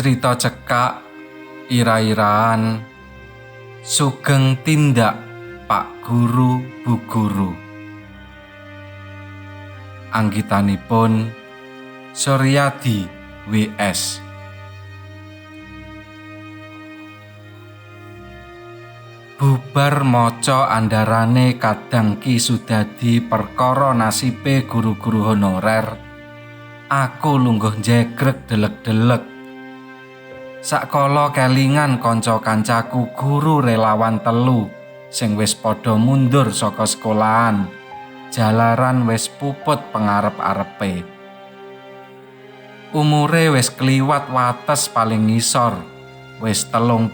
Crita cekak ira-iraan sugeng tindak Pak Guru Bu Guru. Anggitanipun Suryadi WS. Bubar maca andharane kadang Ki Sudadi perkara nasibe guru-guru honorer, aku lungguh njegreg delek-delek. Sakala kelingan kanca-kancaku guru relawan telu sing wis padha mundur saka sekolahan, jalaran wis puput pengarep-arepe. Umure wis kliwat wates paling ngisor, wis 37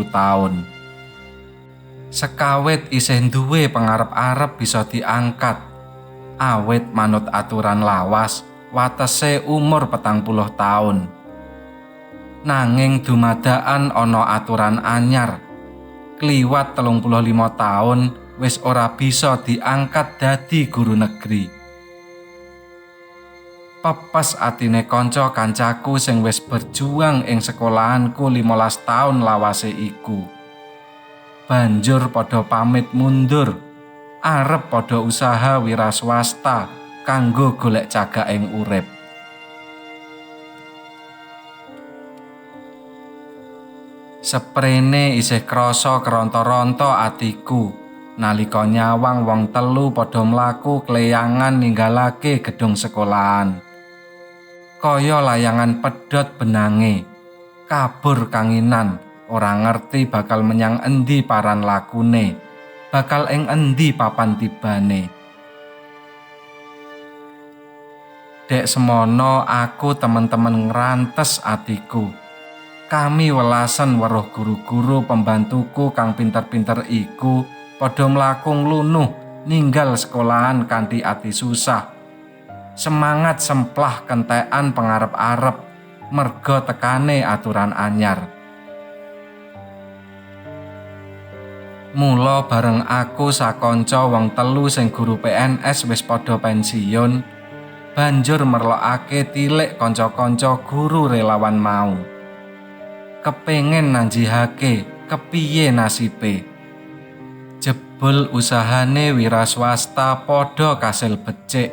taun. Sekawit isih duwe pengarep-arep bisa diangkat, awit manut aturan lawas watese umur 40 taun. Nanging dumadakan ana aturan anyar, kliwat 35 taun wis ora bisa diangkat dadi guru negeri. Pepes atine kanca-kancaku sing wis berjuang ing sekolahanku 15 taun lawase iku. Banjur padha pamit mundur, arep padha usaha wira swasta kanggo golek cagak ing urip. Seprene isih krasa keronto-ronto atiku nalika nyawang wong telu padha mlaku kleyangan ninggalake gedung sekolahan. Kaya layangan pedhot benange, kabur kanginan, ora ngerti bakal menyang endi paran lakune, bakal ing endi papan tibane. Dek semono aku temen-temen ngrantes atiku. Kami welasen weruh guru-guru pembantuku kang pinter-pinter iku padha mlaku nglunuh ninggal sekolahan kanthi ati susah. Semangat semplah kentekan pengarep-arep merga tekane aturan anyar. Mula bareng aku sakanca wong telu sing guru PNS wis padha pensiun, banjur merlokake tilik kanca-kanca guru relawan mau. Kepengen nanjihake kepiye nasibe. Jebul usahane wira swasta padha kasil becik.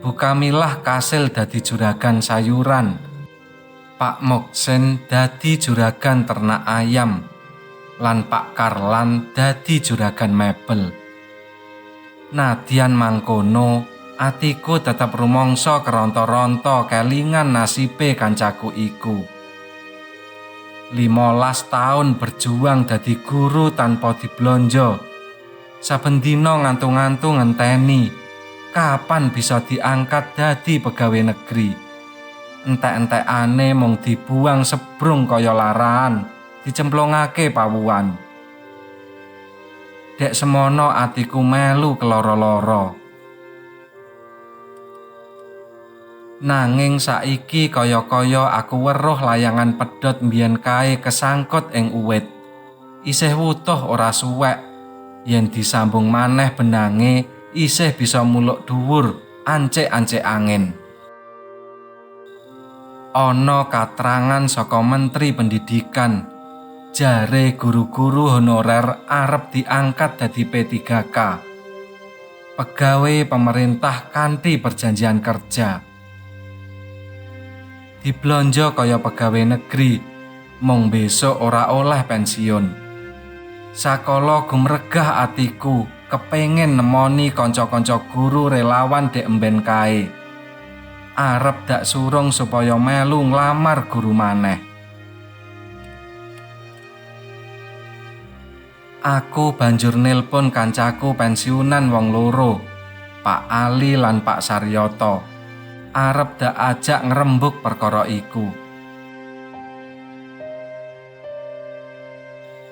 Bukamilah kasil dadi juragan sayuran. Pak Moksen dadi juragan ternak ayam. Lan Pak Karlan dadi juragan mebel. Nadyan mangkono, atiku tetep rumangsa keronto-ronto kelingan nasibe kancaku iku. 15 taun berjuang dadi guru tanpa diblonjo. Saben dina ngantu-ngantu ngenteni kapan bisa diangkat dadi pegawai negeri. Entek-entekane mung dibuang sebrung kaya larahan, dicemplungake pawuan. Dek semono atiku melu keloro-loro. Nanging saiki kaya-kaya aku weruh layangan pedhot mbiyen kae kesangkut ing uwit. Isih wutuh ora suwek, yen disambung maneh benange isih bisa muluk dhuwur ancik-ancik angin. Ana katrangan saka Menteri Pendidikan, jare guru-guru honorer arep diangkat dadi P3K, pegawai pemerintah kanthi perjanjian kerja. Diblonjo kaya pegawai negeri, mung besok ora oleh pensiun. Sakala gumregah atiku kepengin nemoni kanca-kanca guru relawan dek emben kae. Arep dak surung supaya melu nglamar guru maneh. Aku banjur nelpon kancaku pensiunan wong loro, Pak Ali lan Pak Saryoto. Arep dak ajak ngrembug perkara iku.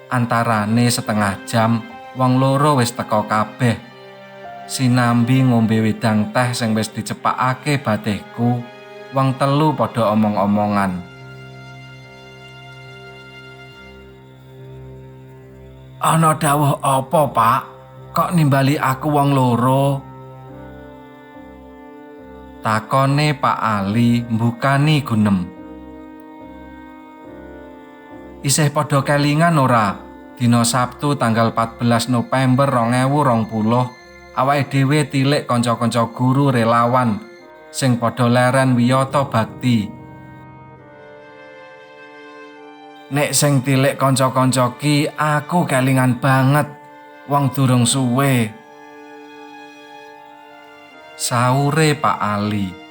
Antarane setengah jam, wong loro wis teka kabeh. Sinambi ngombe wedang teh sing wis dicepakake batihku, wong telu padha omong-omongan. Ana dawuh apa, Pak? Kok nimbali aku wong loro? Takone Pak Ali mbukani gunem. Isih padha kelingan ora? Dina Sabtu tanggal 14 November 2020 awake dhewe tilik kanca-kanca guru relawan sing padha leren wiyata bakti. Nek sing tilik kanca-kanca ki aku kelingan banget, wong durung suwe. Saure Pak Ali.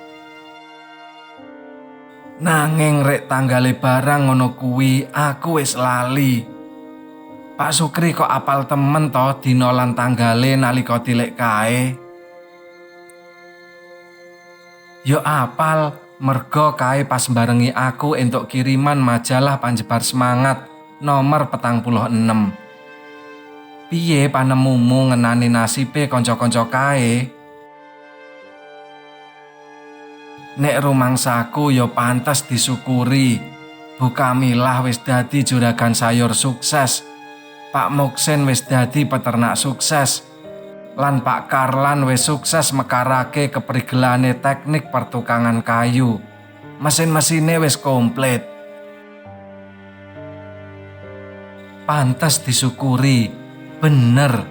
Nanging rek tanggale barang ngono kuwi aku wis lali. Pak Sukri kok apal temen to dina lan tanggale nalika tilik kae? Yo apal, merga kae pas mbarengi aku entuk kiriman majalah Panjebar Semangat nomor 46. Piye panemumu ngenani nasibe kanca-kanca kae? Nek rumangsaku ya pantes disyukuri. Bu Kamilah wis dadi juragan sayur sukses. Pak Muksin wis dadi peternak sukses. Lan Pak Karlan wis sukses mekarake keprigelane teknik pertukangan kayu. Mesin-mesine wis komplit. Pantes disyukuri, bener.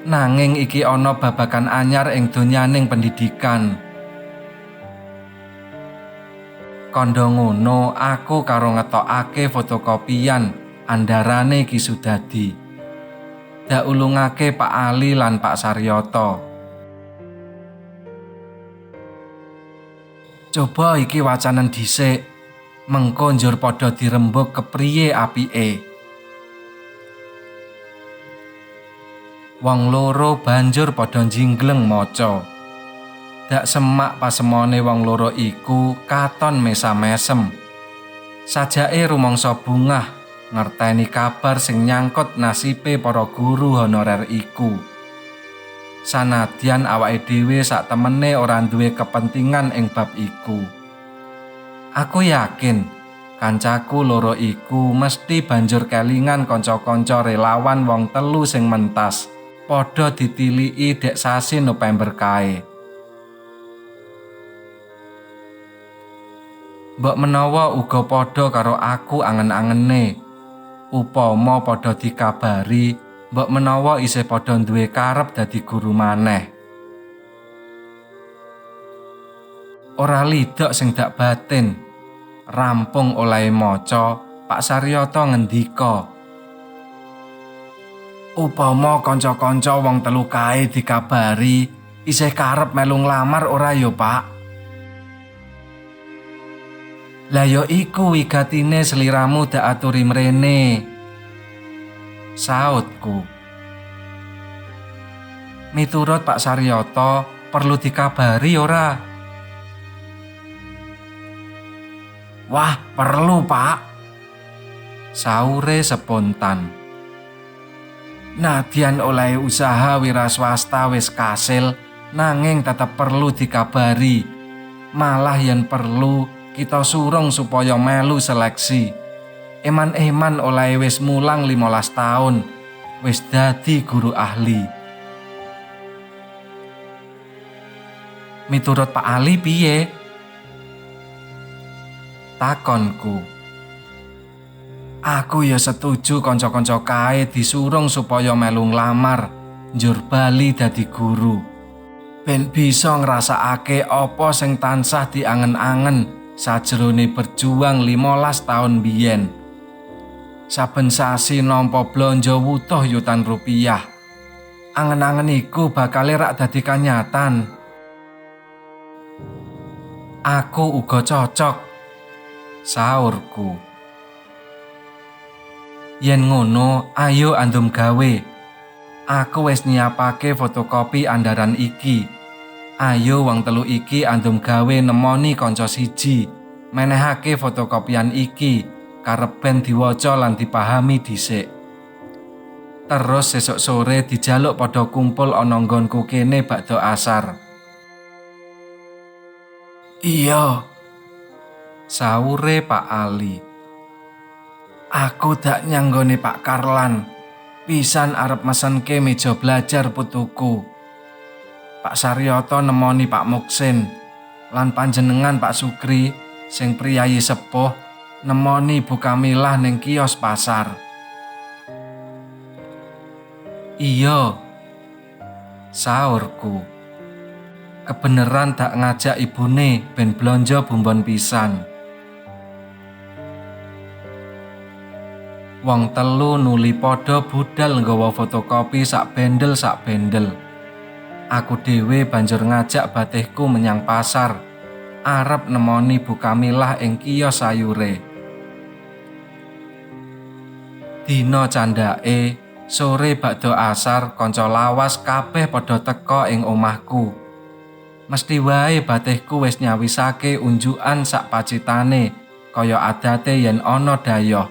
Nanging iki ana babagan anyar ing donyaning pendidikan. Kandha ngono aku karo ngetokake fotokopian andarane Ki Sudadi. Dak ulungake Pak Ali lan Pak Saryoto. Coba iki wacanen dhisik, mengko njur padha dirembug kepriye apike. Wong loro banjur padha njinggleng maca. Dak semak pasemone wong loro iku katon mesam-mesem. Sajake rumangsa bungah ngerteni kabar sing nyangkut nasibe para guru honorer iku. Sanadyan awake dhewe sak temene ora duwe kepentingan ing bab iku. Aku yakin kancaku loro iku mesti banjur kelingan kanca-kanca relawan wong telu sing mentas padha ditiliki dek sasi November kae. Mbok menawa uga padha karo aku angen-angene. Upama padha dikabari, mbok menawa isih padha duwe karep dadi guru maneh. Ora lidok sing dak batin. Rampung olehe maca, Pak Saryoto ngendika, "Upama kanca-kanca wong telu kae dikabari, isih karep melu nglamar ora ya, Pak?" Lah ya iku wigatine sliramu dak aturi mrene. Sautku. Miturut Pak Saryoto perlu dikabari ora? Wah, perlu, Pak. Saure spontan. Nadyan oleh usaha wira swasta wis kasil, nanging tetep perlu dikabari. Malah yen perlu kita surung supaya melu seleksi. Eman-eman oleh wis mulang 15 tahun, wis dadi guru ahli. Miturut Pak Ali piye? Takonku. Aku ya setuju kanca-kanca kae disurung supaya melu nglamar, njur bali dadi guru. Ben bisa ngrasakake apa sing tansah diangen-angen sajrone berjuang 15 tahun biyen. Saben sasi nampa blonjo wutuh yutan rupiah. Angen-angen iku bakale rak dadi kanyatan. Aku uga cocok, saurku. Yen ngono, ayo andum gawe. Aku wis nyiapake fotokopi andaran iki. Ayo wong telu iki andum gawe nemoni kanca siji, menehake fotokopian iki, karep ben diwaca lan dipahami dhisik. Terus sesuk sore dijaluk padha kumpul ana nggonku kene bakda asar. Iya, saure Pak Ali. Aku dak nyanggone Pak Karlan, pisan arep mesenke meja belajar putuku. Pak Saryoto nemoni Pak Muksin lan panjenengan Pak Sukri sing priyayi sepuh Nemoni Bu Kamilah ning kios pasar. Iya, saurku. Kebeneran dak ngajak ibune ben blonjo bumbon pisan. Wong telu nuli padha budal nggawa fotokopi sak bendel sak bendel. Aku dhewe banjur ngajak batihku menyang pasar, arep nemoni Bu Kamilah ing kios sayure. Dina candhake, sore bakda asar kanca lawas kabeh padha teka ing omahku. Mesti wae batihku wis nyawisake unjukan sak pacitane kaya adate yen ana dayoh.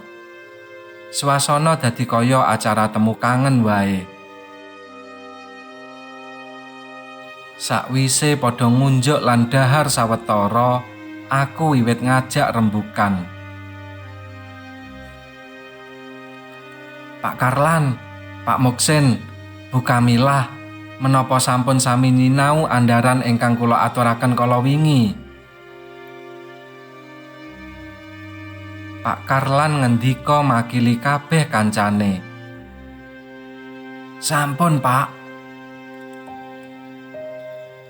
Swasana dadi kaya acara temu kangen wae. Sakwise padha ngunjuk lan dahar sawetara, aku wiwit ngajak rembukan. Pak Karlan, Pak Muksin, Bu Kamilah, menapa sampun sami nyinau andaran ingkang kula aturaken kala wingi? Pak Karlan ngendika makili kabeh kancane. Sampun, Pak.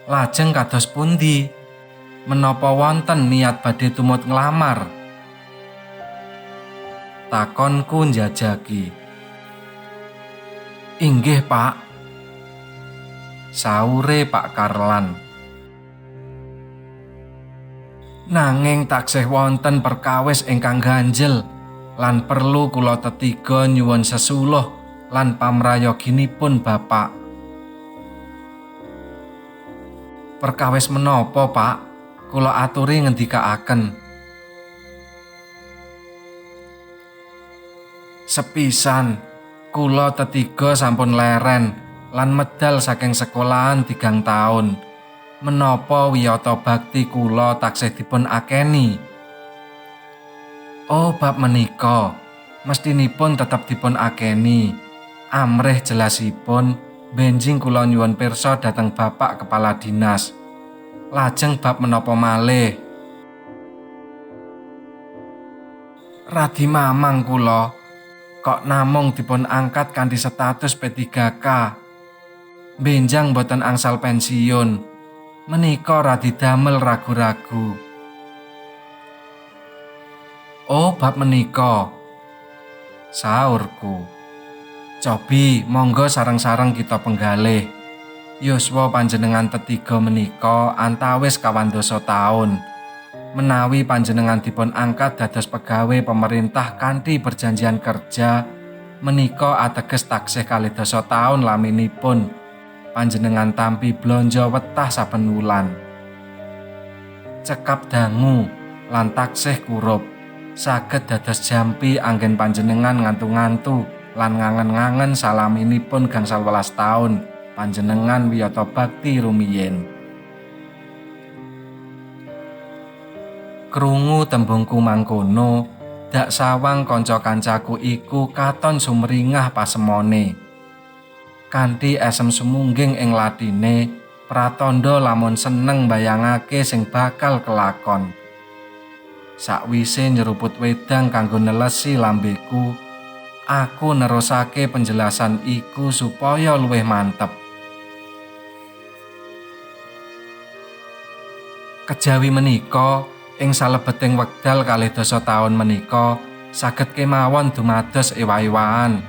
Lajeng kados pundi? Menapa wonten niat badhe tumut nglamar? Takonku njajaki. Inggih, Pak. Saure Pak Karlan. Nanging taksih wonten perkawis ingkang ganjel lan perlu kula tetiga nyuwun sesuluh lan pamrayoginipun Bapak. Perkawis menapa, Pak? Kula aturi ngendikaaken. Sepisan kula tetiga sampun leren lan medal saking sekolahan 3 taun. Menapa wiyata bakti kula taksih dipun akeni? Oh, bab menika mestinipun tetep dipun akeni. Amrih jelasipun benjing kula nyuwun pirsa dhateng Bapak Kepala Dinas. Lajeng bab menapa malih? Radi mamang kula kok namung dipun angkat kanthi status P3K. Benjang boten angsal pensiun. Menika radi damel ragu-ragu. Oh, bab menika, saurku. Cobi monggo sareng-sareng kita penggalih. Yuswa panjenengan tetiga menika antawis 25 taun. Menawi panjenengan dipun angkat dados pegawe pemerintah kanthi perjanjian kerja, menika ateges taksih 12 taun laminipun panjenengan tampi blonjo wetah saben wulan. Cekap dangu lan taksih kurup, saged dados jampi anggen panjenengan ngantu-ngantu lan ngangen-ngangen salaminipun gangsal welas taun panjenengan wiyata bakti rumiyin. Krungu tembungku mangkono, dak sawang kanca-kancaku iku katon sumringah pasemone. Kanthi esem sumungging ing latine, pratandha lamun seneng mbayangake sing bakal kelakon. Sakwise nyeruput wedang kanggo nelesi lambeku, aku nerusake penjelasan iku supaya luwih mantep. Kejawi menika, ing salebeting wekdal 12 taun menika saged kemawon dumados ewah-ewahan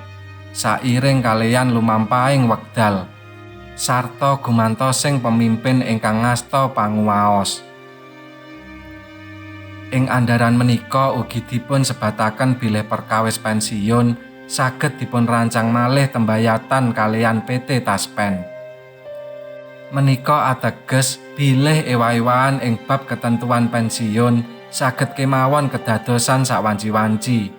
sairing kaliyan lumampahing wekdal sarta gumantosing pemimpin ingkang ngasta panguwaos. Ing andaran menika ugi dipun sebataken bilih perkawis pensiun saged dipun rancang malih tembayatan kaliyan PT Taspen. Menika ateges bilih ewah-ewahan ing bab ketentuan pensiun saged kemawon kedadosan sawanci-wanci.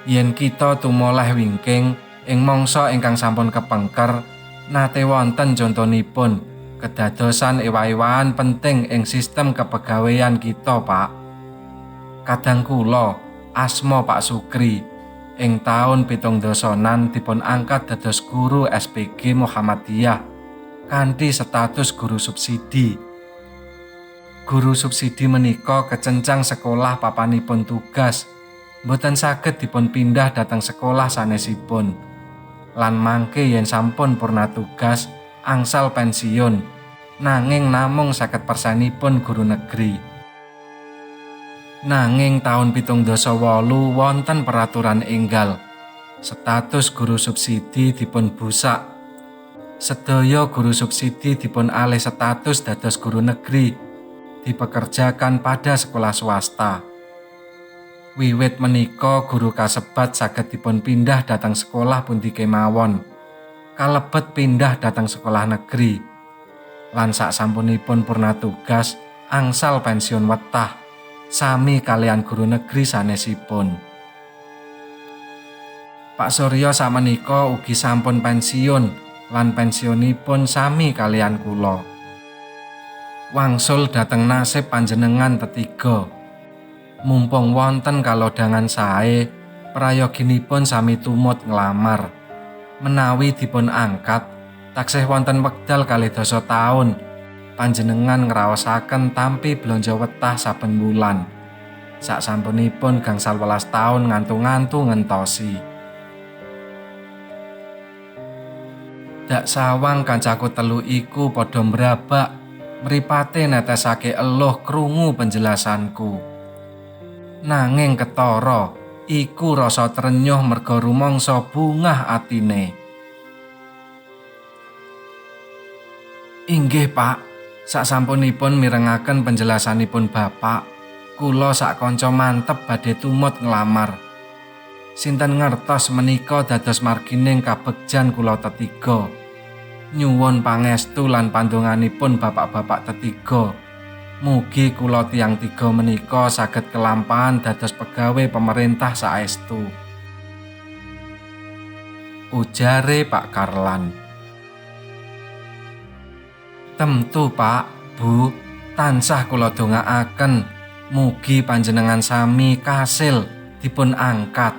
Yen kita tumoleh wingking ing mangsa ingkang sampun kepengker, nate wonten contonipun kedadosan ewah-ewahan penting ing sistem kepegawaian kita, Pak. Kadang kula asma Pak Sukri ing taun 70-an dipun angkat dados guru SPG Muhammadiyah kanthi status guru subsidi. Guru subsidi menika kecencang sekolah papanipun tugas, mboten saged dipun pindah dhateng sekolah sanesipun. Lan mangke yen sampun purna tugas angsal pensiun, nanging namung 50%-ipun guru negeri. Nanging taun 1978 wonten peraturan enggal. Status guru subsidi dipun busak. Sedaya guru subsidi dipun alih status dados guru negeri, dipekerjakan pada sekolah swasta. Wiwit menika guru kasebat saged dipun pindah dhateng sekolah pundi kemawon, kalebet pindah dhateng sekolah negeri. Lan sasampunipun purna tugas angsal pensiun wetah, sami kalian guru negeri sanesipun. Pak Suryo sakmenika ugi sampun pensiun lan pensiunipun sami kalian kula. Wangsul dhateng nasib panjenengan tetiga. Mumpung wonten kalodhangan sae, prayoginipun sami tumut nglamar. Menawi dipun angkat, taksih wonten wekdal 12 taun, panjenengan ngraosaken tampi blonjo wetah saben wulan. Saksampunipun gangsal welas taun ngantu-ngantu ngentosi. Dak sawang kancaku telu iku padha mbrabak, mripate netesake eluh krungu penjelasanku. Nanging ketara iku rasa trenyuh merga rumangsa bungah atine. Inggih, Pak, sasampunipun mirengaken penjelasanipun Bapak, kula sak kanca mantep badhe tumut nglamar. Sinten ngertos menika dados margining kabegjan kula tetiga. Nyuwun pangestu lan pandonganipun bapak-bapak tetiga. Mugi kula tiyang tiga menika saged kelampahan dados pegawe pemerintah saestu. Ujare Pak Karlan. Temtu Pak, Bu, tansah kula dongaaken mugi panjenengan sami kasil dipun angkat.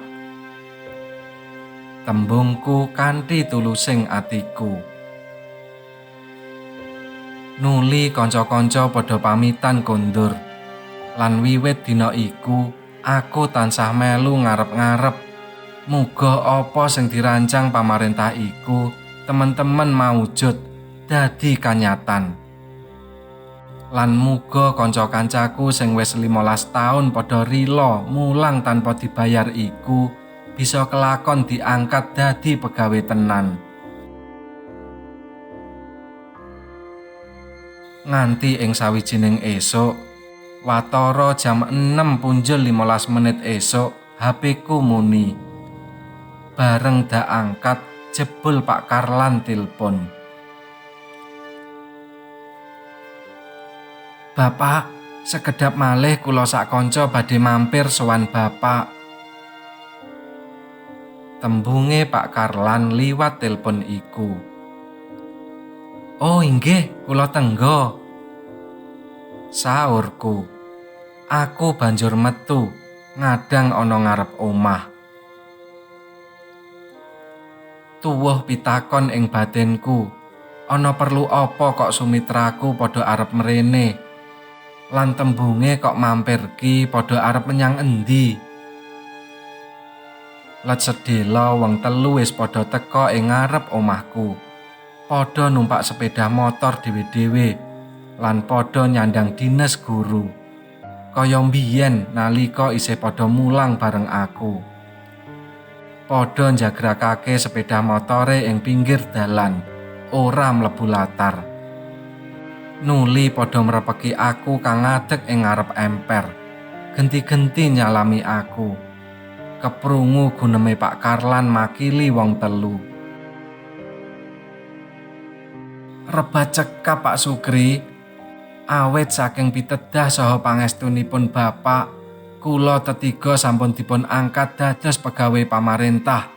Tembungku kanthi tulusing atiku. Nuli kanca-kanca padha pamitan kondur. Lan wiwit dina iku aku tansah melu ngarep-ngarep. Muga apa sing dirancang pamarentah iku temen-temen maujud dadi kanyatan. Lan muga kanca-kancaku sing wis 15 taun padha rila mulang tanpa dibayar iku bisa kelakon diangkat dadi pegawe tenan. Nganti ing sawijining esuk, watara jam 6.15 esuk, HP-ku muni. Bareng dak angkat, jebul Pak Karlan tilpon. Bapak, sekedap malih kula sak kanca badhe mampir sowan Bapak. Tembunge Pak Karlan liwat tilpon iku. Oh inggih, kula tenggo. Saurku. Aku banjur metu, ngadang ana ngarep omah. Tuwuh pitakon ing batinku, ana perlu apa kok sumitraku padha arep mrene? Lan tembunge kok mampir ki padha arep menyang endi? Let sedhela wong telu wis padha teka ing ngarep omahku. Padha numpak sepeda motor dhewe-dhewe lan padha nyandang dines guru. Kaya mbiyen nalika isih padha mulang bareng aku. Padha njagrakake sepeda motore ing pinggir dalan, ora mlebu latar. Nuli padha mrepeki aku kang ngadeg ing ngarep emper. Genti-genti nyalami aku. Keprungu guneme Pak Karlan makili wong telu. Rebat cekap Pak Sukri, awit saking pitedah saha pangestunipun Bapak, kula tetiga sampun dipun angkat dados pegawe pamarentah.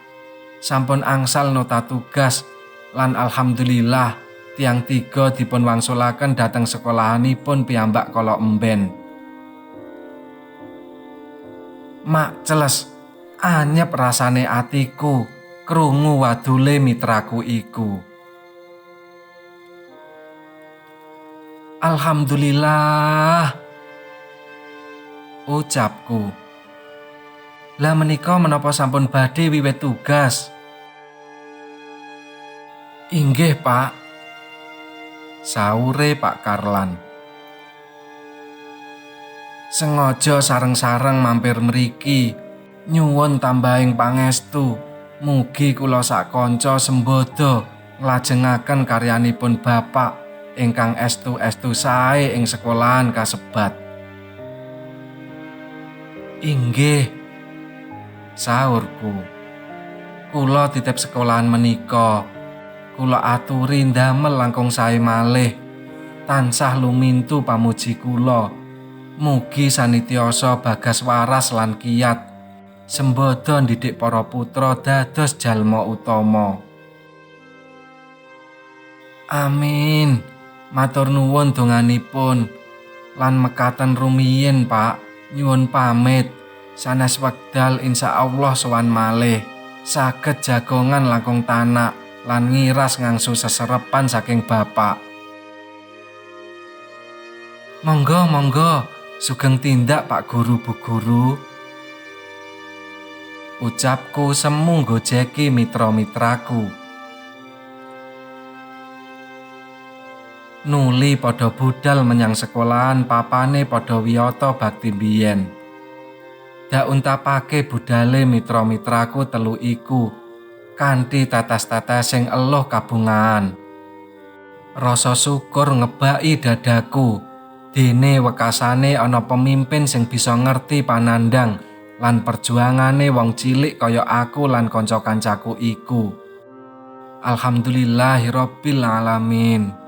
Sampun angsal nota tugas lan alhamdulillah tiang tiga dipun wangsulaken dhateng sekolahanipun piyambak kala emben. Mak celes, anyep rasane atiku krungu wadule mitraku iku. Alhamdulillah, ucapku. Lah menika menapa sampun badhe wiwit tugas? Inggih, Pak, saure Pak Karlan. Sengaja sareng-sareng mampir mriki, nyuwun tambahing pangestu. Mugi kula sak kanca sembodo nglajengaken karyanipun Bapak ingkang estu-estu sae ing sekolahan kasebat. Inggih, saurku. Kula titip sekolahan menika. Kula aturi ndamel langkung sae malih. Tansah lumintu pamuji kula. Mugi sanityosa bagas waras lan kiyat. Sembodo ndidik para putra dados jalma utama. Amin. Matur nuwun donganipun. Lan mekaten rumiyin, Pak. Nyuwun pamit. Sanes wekdal insyaallah sowan malih. Saged jagongan langkung tanak lan ngiras ngangsu seserepan saking Bapak. Monggo, monggo, sugeng tindak Pak Guru, Bu Guru. Ucapku semu nggojeki mitra-mitraku. Nuli padha budal menyang sekolahan papane padha wiyata bakti biyen. Dak untapake budale mitra-mitraku telu iku kanthi tetes-tetes sing eluh kabungahan. Rasa syukur ngebaki dadaku dene wekasane ana pemimpin sing bisa ngerti panandhang lan perjuangane wong cilik kaya aku lan kanca-kancaku iku. Alhamdulillahirabbil alamin.